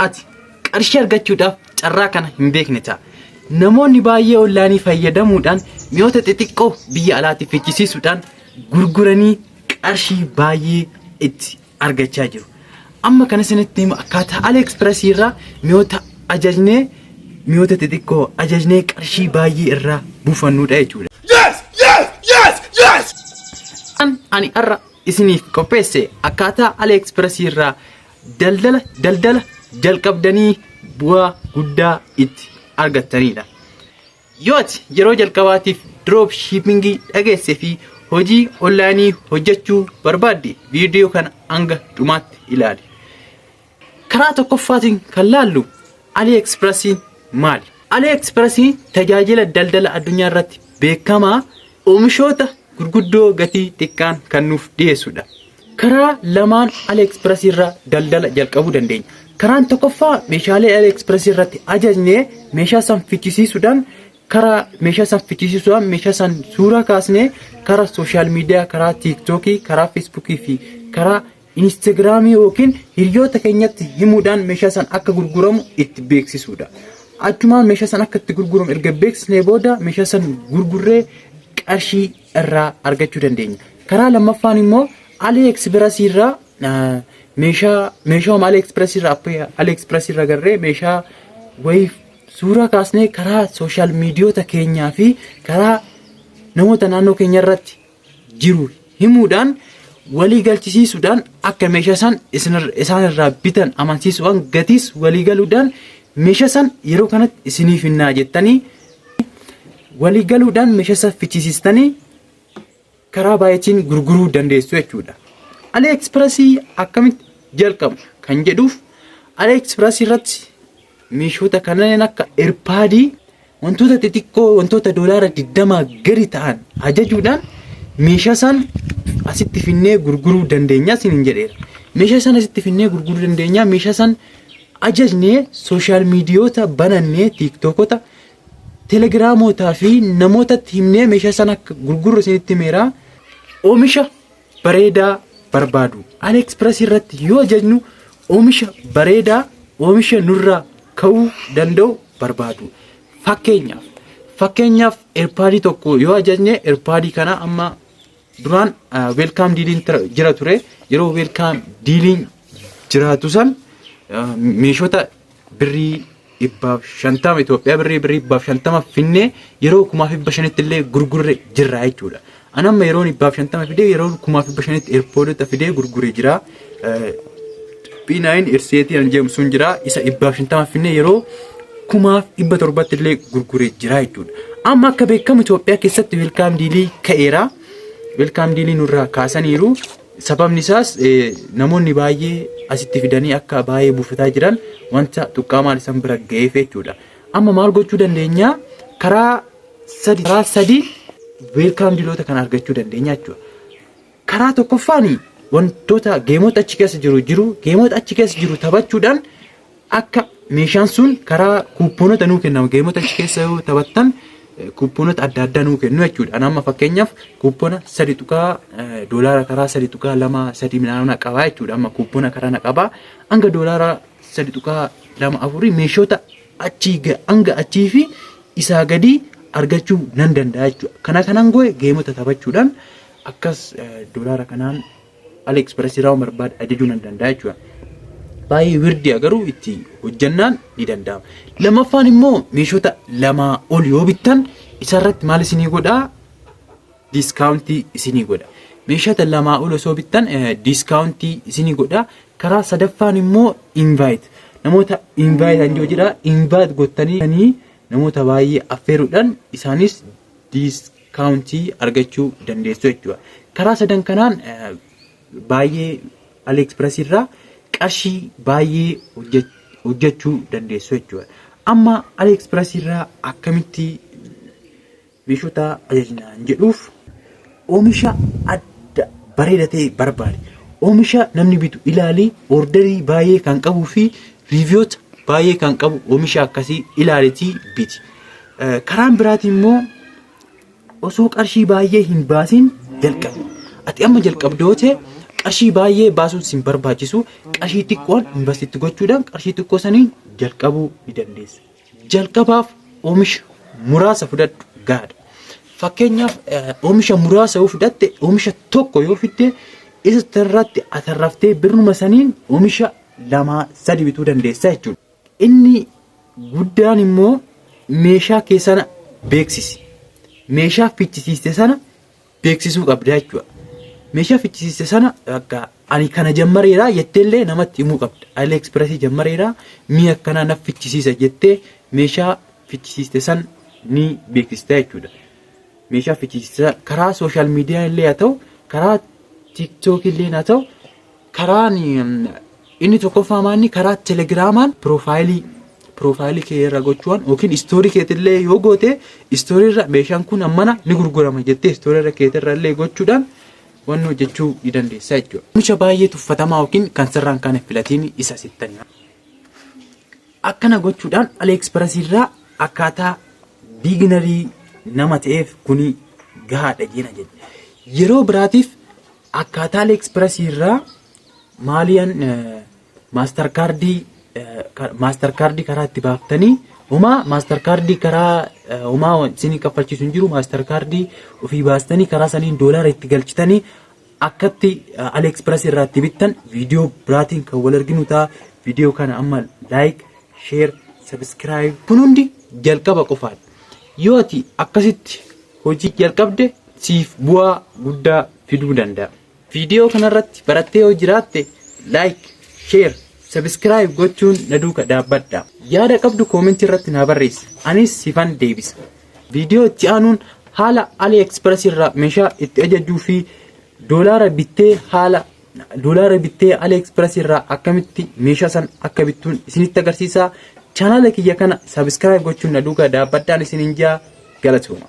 Ati qarshii argachuudhaaf carraa kana hin beekne ta'a. Namoonni baay'ee onlaayinii fayyadamuudhaan mi'oota xixiqqoo biyya alaatti fichisiisuudhaan gurguranii qarshii baay'ee itti argachaa jiru. Amma kan isinitti himu akkaataa AliExpress irraa mi'oota ajajnee, mi'oota xixiqqoo ajajnee qarshii baay'ee irraa buufannudha jechuudha. Yes! Yes! Yes! Yes! Ani har'a isiniif qopheesse akkaataa AliExpress irraa daldala jalqabdanii bu'aa guddaa itti argattanidha. Yoo ati yeroo jalqabaatiif drop shippingii dhageesse fi hojii onlaayinii hojjechuu barbaadde, viidiyoo kana hanga dhumaatti ilaali. Karaa tokkoffaatiin kan laallu AliExpressiin maali? AliExpressiin tajaajila daldala addunyaa irratti beekamaa oomishoota gurguddoo gatii xiqqaan kan nuuf dhiyeessudha. Karaa lamaan AliExpress irraa daldala jalqabuu dandeenya. Karaan tokkoffaa meeshaalee AliExpress irratti ajajnee meeshaa san fichisiisuudhaan, karaa meeshaa san fichisiisuudhaan meeshaa san suuraa kaasnee karaa social media, karaa TikTokii, karaa Facebookii fi karaa Instagramii yookiin hiriyoota keenyatti himuudhaan meeshaa san akka gurguramu itti beeksisuudha. Achumaan meeshaa san akka itti gurguramu erga beeksisnee booda meeshaa san gurgurree qarshii irraa argachuu dandeenya. Karaa lammaffaan immoo AliExpress irraa meeshaa AliExpress irraa garree meeshaa wayii suuraa kaasnee karaa social mediaoota keenyaa fi karaa namoota naannoo keenya irratti jiru himuudhaan, walii galchisiisuudhaan, akka meeshaa san isaan irraa bitan amansiisuudhaan, gatiis walii galuudhaan, meeshaa san yeroo kanatti isiniif hinnaa jettanii walii galuudhaan meeshaa san fichisiistanii karaa baay'eetiin gurguruu dandeessu jechuudha. AliExpressii akkamitti jalqabu kan jedhuuf, AliExpressii irratti meeshoota kanneen akka AirPodii, wantoota xixiqqoo, wantoota $20 gadi ta'an ajajuudhaan meeshaa san asitti finnee gurguruu dandeenya isiniin jedheera. Meeshaa san asitti finnee gurguruu dandeenya. Meeshaa san ajajnee, social mediaoota banannee, TikTokota, Telegramootaa fi namootatti himnee meeshaa san akka gurgurru isinitti himeera. Oomisha bareedaa barbaadu. AliExpress irratti yoo ajajnu oomisha bareedaa, oomisha nurraa ka'uu danda'u barbaadu. Fakkeenyaaf AirPodii tokko yoo ajajne, AirPodii kana amma duraan welcome dealiin jira ture. Yeroo welcome dealiin jiraatu san meeshota birrii 150 Itoophiyaa birrii 150 finnee yeroo 1500tti illee gurgurre jirra jechuudha. Ani amma yeroo 150 fidee yeroo 1500tti AirPodota fidee gurguree jira. P9 Irseetii kan jedhamu sun jira. Isa 150 finnee yeroo 1700tti illee gurguree jira jechuudha. Amma akka beekamu Itoophiyaa keessatti welcome dealii ka'eera. Welcome dealii nurraa kaasaniiru. Sababni isaas namoonni baay'ee asitti fidanii akka baay'ee buufataa jiran wanta tuqqaamaan isaan bira ga'eef jechuudha. Amma maal gochuu dandeenya? Karaa sadi welcome dealoota kan argachuu dandeenya jechuudha. Karaa tokkoffaan wantoota gameoota achi keessa jiru gameoota achi keessa jiru taphachuudhaan akka meeshaan sun karaa couponota nuu kennamu, gameoota achi keessa yoo taphattan couponota adda addaa nuu kennu jechuudha. Ani amma fakkeenyaaf coupona sadi tuqaa doolaara karaa 3.23 na qabaa jechuudha. Amma coupona karaa na qabaa hanga $3.24 meeshoota achii hanga achii fi isaa gadii argachuu nan danda'a jechuudha. Kana kanan goe gameota taphachuudhaan akkas doolaara kanaan AliExpress irraa barbaade ajajuu nan danda'a jechuudha. Baay'ee wirdiya, garuu itti hojjannaan ni danda'ama. Lammaffaan immoo meeshota lamaa ol yoo bittan isarratti maal isinii godhaa? Discountii isinii godha. Meeshota lamaa ol osoo bittan discountii isinii godha. Karaa sadaffaan immoo invite. Namoota invite an jira, invite gottanii namoota baay'ee affeeruudhaan isaanis discountii argachuu dandeessu jechuudha. Karaa sadan kanaan baay'ee AliExpress irraa qarshii baay'ee hojjechuu dandeessu jechuudha. Amma AliExpress irraa akkamitti meeshota ajajnaan jedhuuf, oomisha adda bareeda ta'e barbaade. Oomisha namni bitu ilaali, orderii baay'ee kan qabuu fi reviewoota baay'ee kan qabu oomisha akkasii ilaalitii biti. Karaan biraatiin immoo osoo qarshii baay'ee hin baasiin jalqabi. Ati amma jalqabdoo ta'e Qarshii baay'ee baasuun sin barbaachisu qarshii xiqqoon invest itti gochuudhaan qarshii xiqqoo saniin jalqabuu ni dandeessa. Jalqabaaf oomisha muraasa fudhadhu gahaadha. Fakkeenyaaf oomisha muraasa yoo fudhatte oomisha tokko yoo fidde isa irratti atarraftee birruma saniin oomisha lamaa sadi bituu dandeessa jechuudha. Inni guddaan immoo meeshaa kee sana beeksisi. Meeshaa fichisiiste sana beeksisuu qabda jechuudha. Meeshaa fichisiiste sana bakka ani kana jammareera jetteellee namatti himuu qabda. AliExpress jammareera mi'a akkanaa naf fichisiisa jettee meeshaa fichisiiste san ni beeksista jechuudha. Meeshaa fichisiiste sana karaa sooshaal miidiyaa illee haa ta'u karaa TikTok illee haa ta'u Karaan inni tokkoffaa maanni karaa telegiraamaan piroofaayilii piroofaayilii kee irra gochuudhaan yookiin istoorii keetillee yoo goote istoorii irra meeshaan kun ammana ni gurgurama jettee istoorii irra keetirra illee gochuudhaan wanni hojjechuu ni dandeessa jechuudha. Oomisha baay'ee tuffatamaa yookiin kan sirraan kan hin filatiin isa sittan. Akkana gochuudhaan AliExpress irraa akkaataa biiginarii nama ta'eef kuni gahaadha jeena jedhe. Yeroo biraatiif Akkaataa AliExpress irraa maaliyan maastar kaardii maastar kaardii karaa itti baaftanii homaa maastar kaardii karaa homaa isinii kaffalchiisu hin jiru maastar kaardii ofii baastanii karaa saniin doolaara itti galchitanii akkatti AliExpress irraa itti bittan viidiyoo biraatiin kan wal arginu ta'a. Viidiyoo kana amma like, share, subscribe kun hundi jalqaba qofaadha. Yoo ati akkasitti hojii jalqabde siif bu'aa guddaa fiduu danda'a. Viidiyoo kanarratti barattee yoo jiraatte like, share, subscribe gochuun na duuka dhaabbadha. Yaada qabdu koomentii irratti naa barreessi. Anis sifan deebisa. Viidiyoo itti aanuun haala AliExpress irraa meeshaa itti ajajjuu fi doolaara bittee haala doolaara bittee AliExpress irraa akkamitti meeshaa san akka bittuun isinitti agarsiisa. Chaanaala kiyya kana subscribe gochuun na duuka dhaabbadhaan isiniin jaa galatooma.